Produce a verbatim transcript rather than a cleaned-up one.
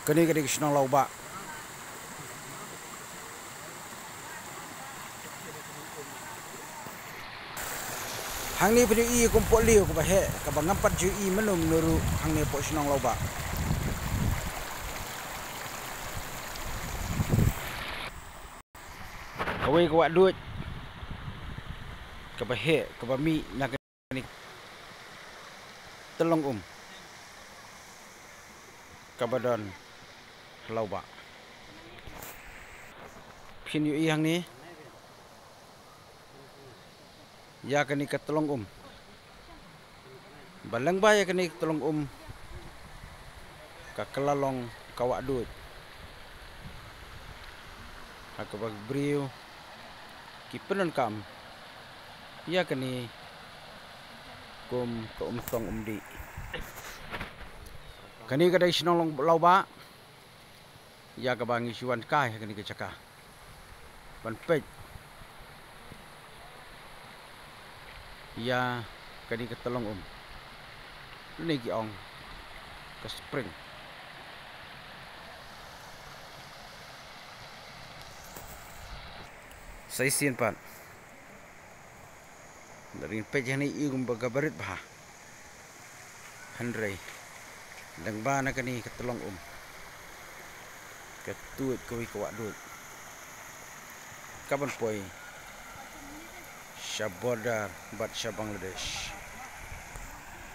Kane ka dei ka shnong Lawbah. Hangne phin ïohi kum pohliew kaba heh, kaba ngam pat ju ïohi mynno mynno ruh hangne hapoh shnong Lawbah. Kawei ka wah duid kaba heh, kaba mih na kane tyllong um kaba don ha Lawbah. Phin ïohi hangne ïa kane ka tyllong um. Ba lyngba ïa kane ka tyllong um ka kylla long ka wah duid ha kaba ki briew ki pyndonkam ïa kane kum ka umsong umdih. Kane ka dei shnong Lawbah ïa kaba ngi shu wan kai ha kane ka jaka ban peit ïa kane ka tyllong um, lane ki ong ka spring. Sa shisien pat, lada ngin peit hangne i kumba ka barit bha. Hynrei lyngba na kane ka tyllong um ka tuid kawei ka wah duid kaban poi sha border bad sha Bangladesh.